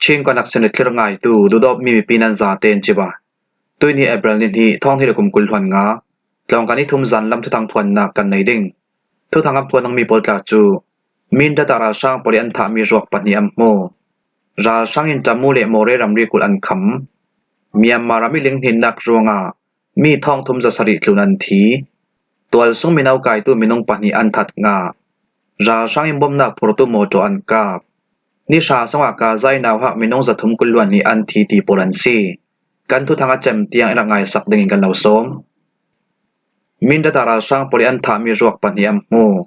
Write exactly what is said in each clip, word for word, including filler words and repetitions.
Chin Connection le thlir ngaitu duhdawtmi mipi nan zate in cibai. Tuihni April ni hnih, thawng hnih le kum kul hluan nga, tlawngkai ni thum zan lam thuthang thuannak kan nei ding. Thuthang a thuan dingmi pawl tla cu Mindat ah ralhrang pawl i an thahmi ruak pahnih an hmu. Ralhrang in Tamu le Mawre ramri kulh an kham. Myanmar ram i linghninnak ruangah mi thawng thum za sarih tlun an thi. Tualsung mino kaitu minung pahnih an that ngah. Ralhrang in bomnak phurtu mawṭaw an kap. Ni hra sungah Gaza i nauhak minung za thum kul hluan hnih an thi ti pawl an si. Kan thuthang a cem tiang in rak ngaisak dingin kan lo sawm. Mindat ah ralhrang pawl i an thahmi ruak pahnih an hmu.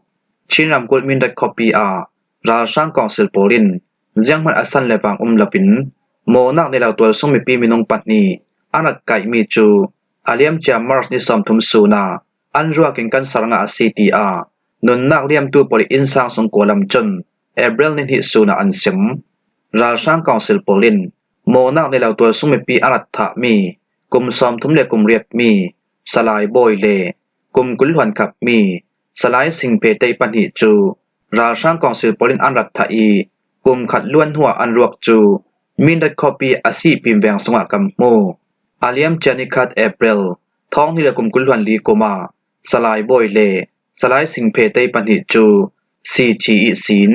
Chin ramkulh Mindat khuapi ah ralhrang kawngsil pawl in zianghman a san le vang um loin mawhnak nei lo tualsung mipi minung pahnih an rak kaihmi cu a liamcia March ni sawmthum sun ah an ruak in kan ser ngah a si, tiah nunnak liamtu pawl i innsang sung kawlam cun April ni hnih sun ah an sim. Ralhrang kawngsil pawl in mawhnak nei lo tualsung mipi an rak thahmi kum sawmthum le kum riatmi Salai Bawi le kum kul hluan khapmi Salai Singphe Tei pahnih cu ralhrang kawngsil pawl in an rak thah i, kum khat luan hnuah an ruak cu Mindat khuapi a si Pim veng sungah kan hmu. A liamcia ni khat April, thawng hnih le kum kul hluan li kum ah Salai Bawi le Salai Singphe Tei pahnih cu C T ihsin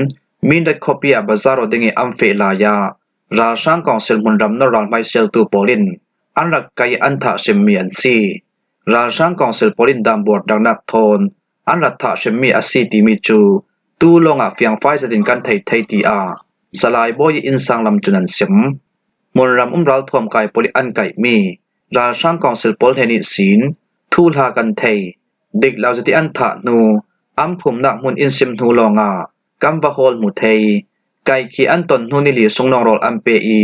Mindat khuapi ah bazar aw ding i an feh lai ah ralhrang kawngsil hmunram nor ral hmaisialtu pawl in an rak kai an thah hrimmi an si. Ralhrang kawngsil pawl in dambuar darnak thawn an rak thah hrimmi a si timi cu tu lawngah fiangfai zetin kan thei thei, tiah Salai Bawi i innsang lam cun an sim. Hmunram um ralthuam kai pawl i an kaihmi ralhrang kawngsil pawl hnen ihsin thuhla kan thei. Dik lo zet i an thah hnu, an phumnak hmun in sim hnu lawngah kan va hawl hmu thei. Kaihkhih an ton hnu ni li sung nawngrawlh an pe i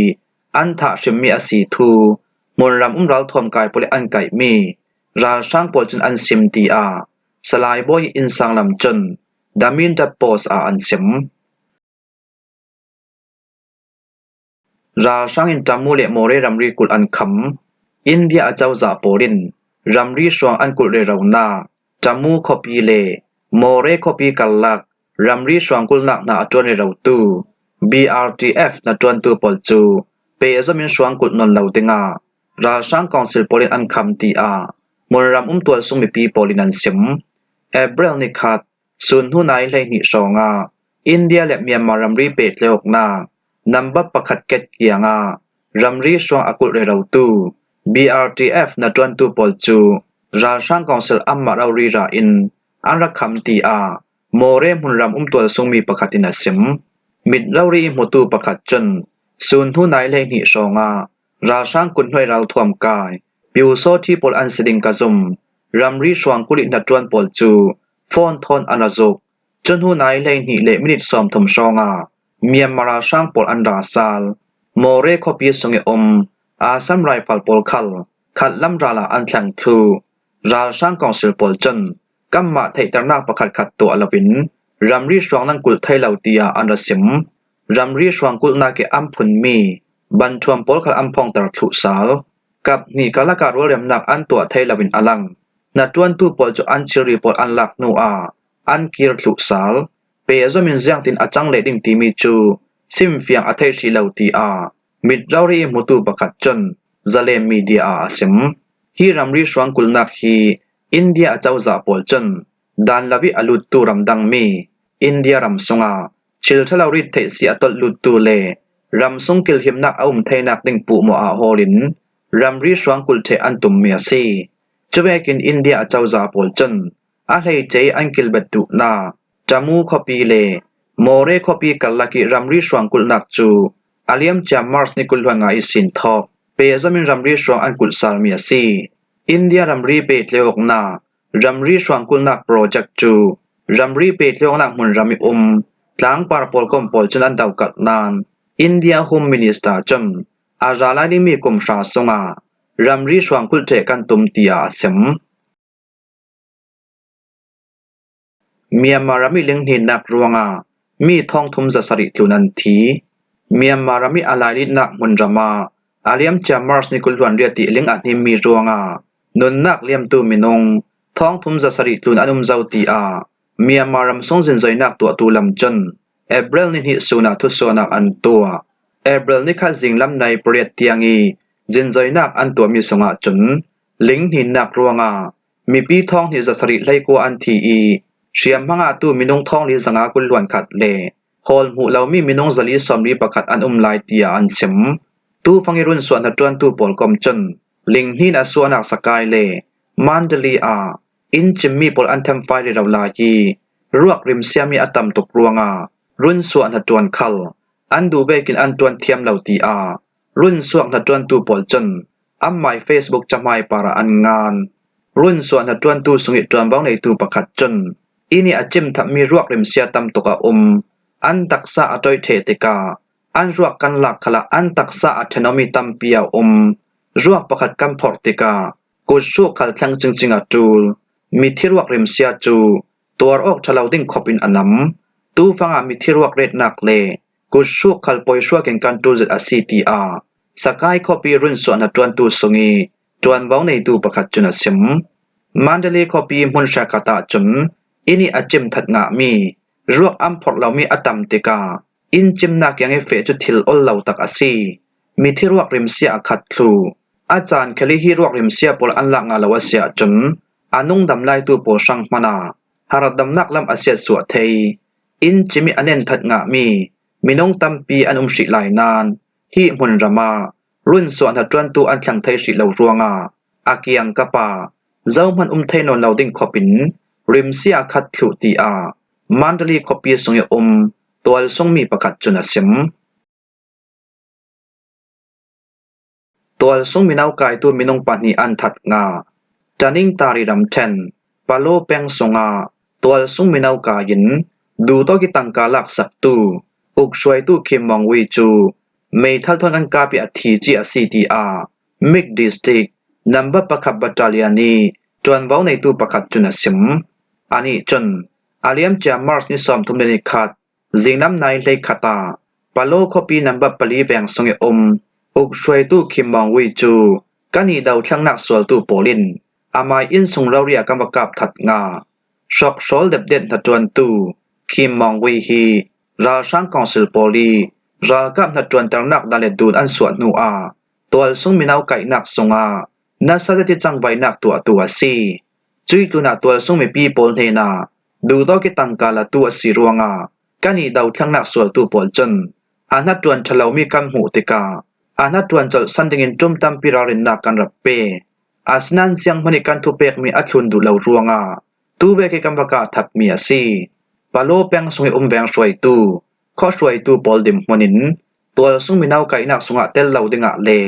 an thah hrimmi a si thu hmunram um ralthuam kai pawl i an kaihmi ralhrang pawl cun an sim, tiah Salai Bawi i innsang lam cun The Mindat Post ah an sim. Ralhrang in Tamu le Mawre ramri kulh an kham. India acozah pawl in ramri hruang an kulh reronak Tamu khuapi le Mawre khuapi karlak ramri hruang kulhnak hna a ṭuan rerotu B R T F hnaṭuantu pawl cu pehzom in hruang kulh nawn lo dingah ralhrang kawngsil pawl in an kham, tiah hmunram um tualsung mipi pawl in an sim. April ni khat, sun hnu nai hleihnih hrawngah India le Myanmar ramri pehtlaihawknak nambat pakhat ket kiangah ramri hruang a kulh rerotu B R T F hnaṭuantu pawl cu ralhrang kawngsil anmah rorira in an rak kham, tiah Mawre hmunram um tualsungmi pakhat in a sim. Mit rori i hmutu pakhat cun sun hnu nai hleihnih hrawngah ralhrang kut hnuai ralthuam kai Pyusawṭhi pawl an si ding ka zum. Ramri hruang kulh i hnaṭuan pawl cu phone thawn an ra zuk. Cu hnu nai hleihnih le minit sawmthum hrawngah Myanmar ralhrang pawl an ra sal. Mawre khuapi sung i um Assam Rifle pawl khal khatlam ral ah an thleng thluh. Ralhrang kawngsil pawl cun kanmah theihternak pakhatkhat tuah loin ramri hruang nan kulh thei lo, tiah an ra sim. Ramri hruang kulhnak i an phunmi banṭhuam pawl khal an phongter thluh sal. Kap hnih karlak ah rualremnak an tuah thei loin a lang. Hnaṭuantu pawl cu an thilri pawl an lak hnu ah an kir thluh sal. Pehzom in ziangtin a cang leh ding timi cu simfiang a theih hrih lo, tiah mit rori i hmutu pakhat cun Zalen Media ah a sim. Hi ramri hruang kulhnak hi India acozah pawl cun dan lo i a luttu ramdangmi India ram sungah thil ṭha lo rit theih si a tolh luttu le ram sung kilhimnak a um theinak ding puhmawh ah hawlin ramri hruang kulh ṭheh an tummi a si. Cuvekin India acozah pawl cun a hleice i an kilbet duhnak Tamu khuapi le Mawre khuapi karlak i ramri hruang kulhnak cu a liamcia March ni kul hluan nga ihsin thawk pehzom in ramri hruang an kulh salmi a si. India ramri pehtlaihawknak ramri hruang kulhnak project cu ramri pehtlaihawknak hmunram i um tlangpar pawlkom pawl cun an dokalh nain India Home Minister cun a ra lai dingmi kum hra sungah ramri hruang kulh ṭheh kan tum, tiah a sim. Myanmar ram i linghninnak ruangah mi thawng thum za sarih tlun an thi. Myanmar ram i a lailitnak hmunram ah a liamcia March ni kul hluan riat i ling a hnimmi ruangah nunnak liamtu minung thawng thum za sarih tlun an um zo, tiah Myanmar ram sung zinzoinak tuahtu lam cun April ni hnih sun ah thusuahnak an tuah. April ni khat zinglam nai pariat tiang i zinzoinak an tuahmi sungah cun linghninnak ruangah mipi thawng hnih zasarih hleikua an thi i hriamhma ngahtu minung thawng li zanga kul luan khat le hawl hmuh lomi minung zali sawmli pakhat an um lai tiah an sim. Tufang i runsuah hnaṭuantu pawl kom cun linghnin a suahnak Sakai le Mandalay ah inn cimmi pawl an themfai rero lai i ruak rimsiami a tam tuk ruangah runsuah hnaṭuan khal an duh vekin an ṭuan thiam lo tiah runsuak hnaṭuantu pawl cun anmai Facebook cahmai parah an ngan. Runsuah hnaṭuantu sung i ṭuanvo neitu pakhat cun inn i a cimthapmi ruak rimsia tam tuk a um. An taksa a ṭoi ṭheh tikah an ruak kan lak khalah an taksa a ṭhen awmi tampi a um. Ruak pakhat kan phorh tikah kutsuk khal thleng cingcing a ṭul. Mithi ruak rimsia cu tuar awk ṭha lo ding khopin a nam. Tufangah mithi ruak retnak le kutsuk khal poihruakin kan ṭul zet a si tiah Sakai khuapi runsuah hnaṭuantu sung i ṭuanvo neitu pakhat cun a sim. Mandalay khuapi hmun hrekkhat ah cun inn i a cimthat ngahmi ruak an phorh lomi a tam tikah inn cimnak kiang i feh cu thil ol lo tak a si. Mithi ruak rimsia a khat thluh. A caan khel i hi ruak rimsia pawl an lak ngah lo a si ahcun a nungdam laitu pawl hrang hmanah harhdamnak lam a siatsuah thei. Inn cim i a nenthat ngahmi minung tampi an um hrih lai nain hi hmunram ah runsuah hnaṭuantu an thleng thei hrih lo ruangah a kiangkap ah zohman um thei nawn lo ding khopin rimsia a khat thluh tiah Mandalay khuapi sung i um tualsungmi pakhat cun a sim. Tualsung mino kaitu minung pahnih an that ngah. Taning Tari ramṭhen Palo peng sungah tualsung mino kai in duhtawk i tangka laksaktu ukhruaitu Kim Mawng Wi cu meithal thawn kan kap i a thi ci a si tiah Mik District number pakhat battalion i ṭuanvo neitu pakhat cun a sim. Anih cun a liamcia March ni sawmthum le ni khat zinglam nai hleikhat ah Palo khuapi number pali veng sung i um ukhruaitu Kim Mawng Wi cu kan i dothlennak sualtu pawl in amai inn sung rori ah kan va kap that ngah. Hrawkhawl depdet hnaṭuantu Kim Mawng Wi hi ralhrang council pawl i ralkap hnaṭuanternak dan le dun an suah hnu ah tualsung mino kaihnak sungah nasa zet i cangvaihnak tuahtu a si. Cuih tlunah tualsung mipi pawl hnenah duhtawk i tangka latu a si ruangah kan i dothlennak sualtu pawl cun a hnaṭuan ṭha lomi kan hmuh tikah a hnaṭuan colhsan dingin ṭum tampi ralrinnak kan rak pe. Asinain zianghman i kan thupekmi a thlun duh lo ruangah tuvek i kan va kah thatmi a si. Palo peng sung i um veng hruaitu, khuahruaitu pawl dinhmun in tualsung mino kaihnak sungah tel lo dingah le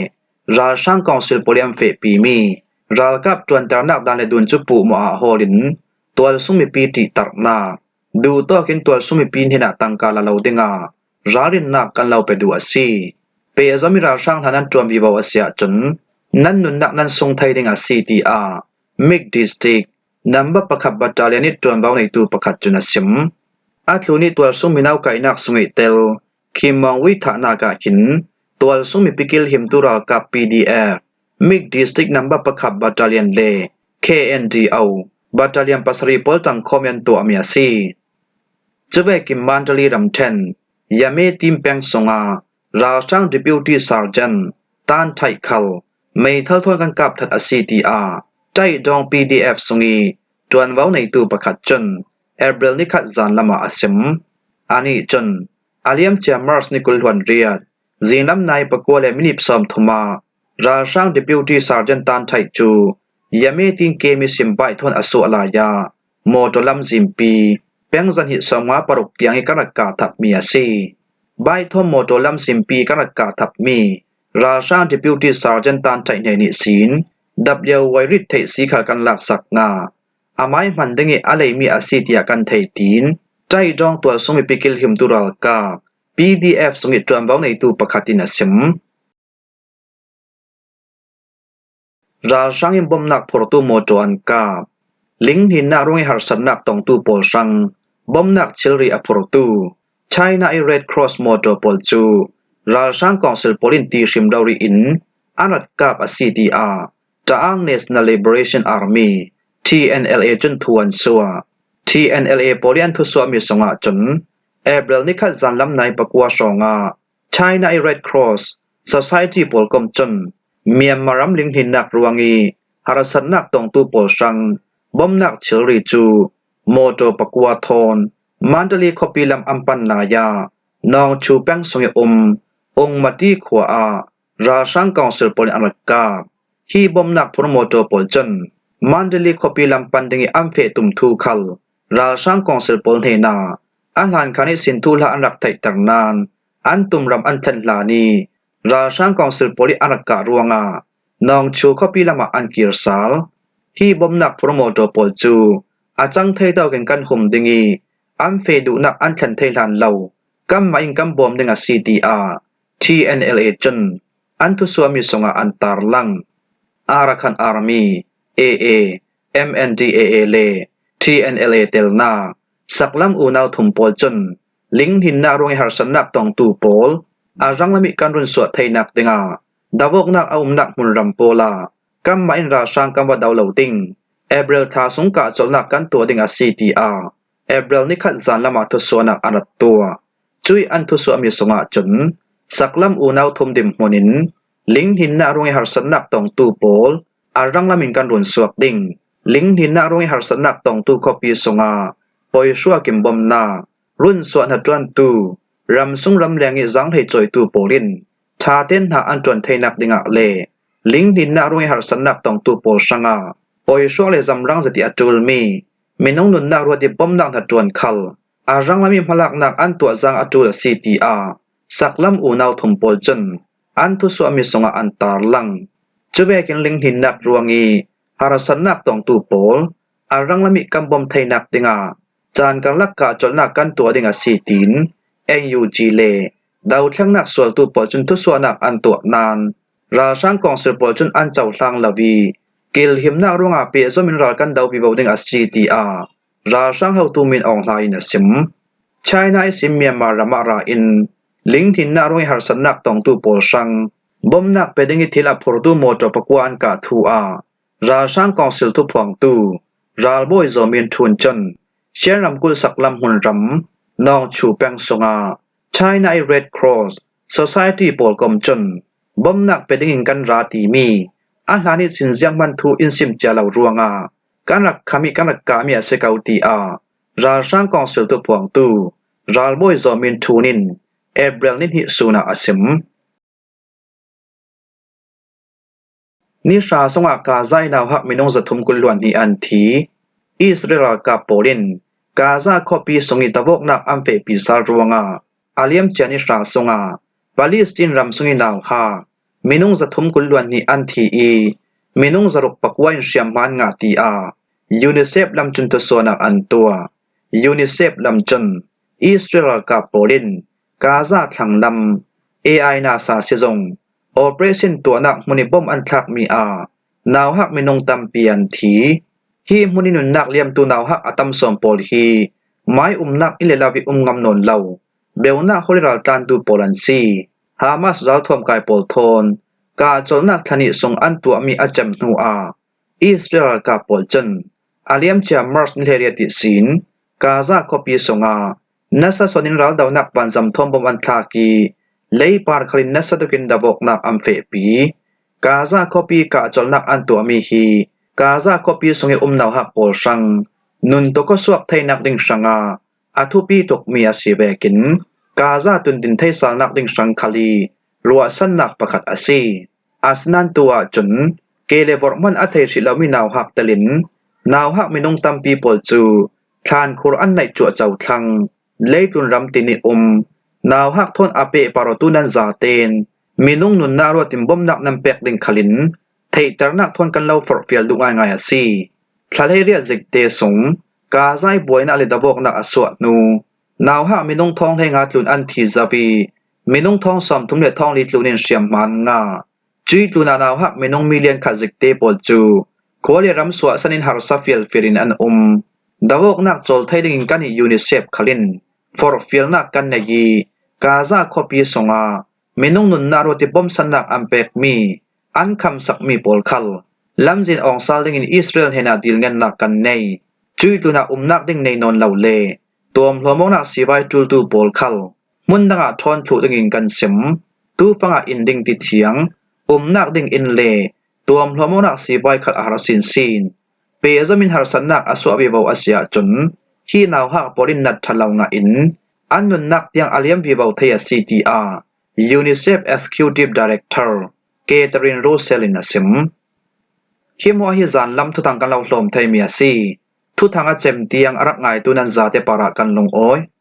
ralhrang council pawl i an fehpimi ralkap ṭuanternak dan le dun cu puhmawh ah hawlin tualsung mipi ṭihtarnak, duhtawk in tualsung mipi hnenah tangka la lo dingah ralrinnak kan lo pe duh a si. Pehzom i ralhrang hna nan ṭuan vivo a si ahcun nan nunnak nan sung thei ding a si tiah Mik District number pakhat battalion i ṭuanvo neitu pakhat cun a sim. A tlun i tualsung mino kaihnak sung i tel Kim Mawng Wi thahnak ah khin tualsung mipi kilhimtu ralkap P D F, Mik District number pakhat battalion le K N D O battalion pasarih pawl ṭangkhawm i an tuahmi a si. Cuvekin Mandalay ramṭhen Yametin peng sungah ralhrang Deputy Sergeant Tan Thaih khal meithal thawn kan kap that a si tiah Taidong P D F sung i ṭuanvo neitu pakhat cun April ni khat zan lamah a sim. Anih cun a liamcia March ni kul hluan riat zinglam nai pakua le minit sawmthum ah ralhrang Deputy Sergeant Tan Thaih cu Yametin kem i sim baithawn a suah lai ah mawtaw lamzinpi peng zahnih sawmnga paruk kiang i kan rak kah thatmi a si. Baithawn mawtaw lamzinpi kan rak kah thatmi ralhrang Deputy Sergeant Tan Thaih hnen ihsin W Y rit theih si khal kan laksak ngah. Amai hman ding i a leimi a si tiah kan thei tiin Taidong tualsung mipi kilhimtu ralkap P D F sung i ṭuanvo neitu pakhat in a sim. Ralhrang in bomnak phurtu mawtaw an kap. Linghninnak ruang i harsatnak tongtu pawl hrang bomnak thilri a phurtu China i Red Cross mawtaw pawl cu ralhrang council pawl in tihrim rori in an rak kap a si tiah Ta'ang National Liberation Army, T N L A cun thu an suah. T N L A pawl i an thusuahmi sungah cun April ni khat zanlam nai pakua hrawngah China i Red Cross Society pawl kom cun Myanmar ram linghninnak ruang i harsatnak tongtu pawl hrang bomnak thilri cu mawṭaw pakua thawn Mandalay khuapi lam an pan lai ah Nawngchu peng sung i um Ungmati khua ah ralhrang kawngsil pawl in an rak kap. Hi bomnak phur mawṭaw pawl cun Mandalay khuapi lam pan ding i an feh tum thu khal ralhrang kawngsil pawl hnenah a hlan khan ihsin thuhla an rak theihter nain an tumram an thlen hlan i ralhrang kawngsil pawl i an rak kah ruangah Nawngchu khuapi lamah an kir sal. Hi bomnak phur mawṭaw pawl cu a cang thei tawkin kan hum ding i an feh duhnak an thlen thei hlan lo kanmah in kan bawm ding a si, tiah T N L A cun an thusuahmi sungah an tarlang. Arakan Army, A A, M N D A A le T N L A telnak saklam unau thum pawl cun linghninnak ruang i harsatnak tongtu pawl a ranglam i kan run suah theinak dingah davawknak a umnak hmunram pawl ah kanmah in ralhrang kan va do lo ding, April thla sung kah colhnak kan tuah ding a si, tiah April nikhat zanlam ah thusuahnak an rak tuah. Cuih an thusuahmi sungah cun saklam unau thum dinhmun in linghninnak ruang i harsatnak tongtu pawl a ranglam in kan run suak ding, linghninnak ruang i harsatnak tongtu khuapi sungah poihruak in bomnak, runsuah hnaṭuantu, ramsung ramleng i zaanghlei cawitu pawl in ṭhaten hna an ṭuan theinak dingah le linghninnak ruang i harsatnak tongtu pawl hrangah poihruak le zamrang zet i a ṭulmi minung nunnak ruat i bomnak hnaṭuan khal a ranglam i hmalaknak an tuah zaang a ṭul a si, tiah saklam unau thum pawl cun an thusuahmi sungah an tarlang. Cuvekin linghninnak ruang i harsatnak tongtu pawl a ranglam i kan bawm theinak dingah caan karlak kah colhnak kan tuah ding a si, tiin N U G le dothlengnak sualtu pawl cun thusuahnak an tuah nain ralhrang kawngsil pawl cun an cohlang lo i kilhimnak ruangah pehzom in ral kan do vivo ding a si, tiah ralhrang hotu Min Aung Hlaing in a sim. China ihsin Myanmar ram ah ra in linghninnak ruang i harsatnak tongtu pawl hrang bomnak pe ding i thil a phurtu mawṭaw pakua an kah thu ah ralhrang kawngsil thuphuangtu ralbawi Zaw Min Htun cun Shan ramkulh saklam hmunram Nawngchu peng sungah China i Red Cross Society pawl kom cun bomnak pe dingin kan ra timi a hlan ihsin zianghman thu in sim cia lo ruangah kan rak kham i kan rak kahmi a si ko, tiah ralhrang kawngsil thuphuangtu ralbawi Zaw Min Htun in April ni hnih sun ah a sim. Ni hra sungah Gaza i nauhak minung zathum kul hluan hnih an thi. Israel ralkap pawl in Gaza khuapi sung i davawknak an fehpi sal ruangah a liamcia ni hra sungah Palestine ram sung i nauhak minung zathum kul hluan hnih an thi i minung zaruk pakua in hriamhma an ngah, tiah UNICEF lam cun thusuahnak an tuah. UNICEF lam cun Israel ralkap pawl in Gaza thlanglam A I NASA sizung operation tuahnak hmun i bomb an thlakmi ah nauhak minung tampi an thi. Hi hmun i nunnak liamtu nauhak a tam sawn pawl hi mai umnak inn le lo i um ngam nawn lo, beunak hawl i raltlantu pawl an si. Hamas ralthuam kai pawl thawn kah colhnak thla hnih sung an tuahmi a cem hnu ah Israel ralkap pawl cun a liamcia March ni hleiriat ihsin Gaza khuapi sungah nasa suan in raldonak vanzam thawn bomb an thlak i leipar khal in nasa tuk in davawknak an fehpi. Gaza khuapi kah colhnak an tuahmi hi Gaza khuapi sung i um nauhak pawl hrang nun tuk khawsuak theinak ding hrangah a thupi tukmi a si vekin Gaza tundin theisalnak ding hrang khal i ruahsannak pakhat a si. Asinain tu ahcun ke le vorh hman a thei hrih lomi nauhak telin nauhak minung tampi pawl cu thlankhur an naih cuahco thlang leitlun ram tin i um nauhak thawn a pehpar awtu nan zaten minung nunnak ruatin bomnak nan pek ding khalin theihternak thawn kan lo forhfial duh ngaingai a si. Thla hleiriat zikte sung Gaza i buainak le davawknak a suah hnu nauhak minung thawng hleinga tlun an thi zo i minung thawng sawmthum le thawng li tlun in hriamhma an ngah. Cuih tlunah nauhak minung million khat zikte pawl cu khua le ram suahsan in harsa fialfial in an um. Davawknak cawl thei dingin kan i UNICEF khal in forhfialnak kan nei i Gaza khuapi sungah minung nunnak ruat i bomsannak an pekmi, an khamsakmi pawl khal lamzin awngsal dingin Israel hnenah dilngennak kan nei. Cuih tlunah umnak ding nei nawn lo le tuamhluam awknak sivai ṭultu pawl khal hmun dangah thawn thluh dingin kan sim. Tufangah inn ding ti thiang, umnak ding inn le tuamhlawm awknak sipai khat a har sinsin. Pehzom in harsatnak a suah vivo a si ahcun, hi nauhak pawl in nat ṭha lo ngah in an nunnak tiang a liam vivo thei a si, tiah UNICEF Executive Director Catherine Russell in a sim. Hi hmuah hi zanlam thuthang kan lo hlawm theimi a si. Thuthang a cem tiang a rak ngaitu nan zate parah kan lungawi.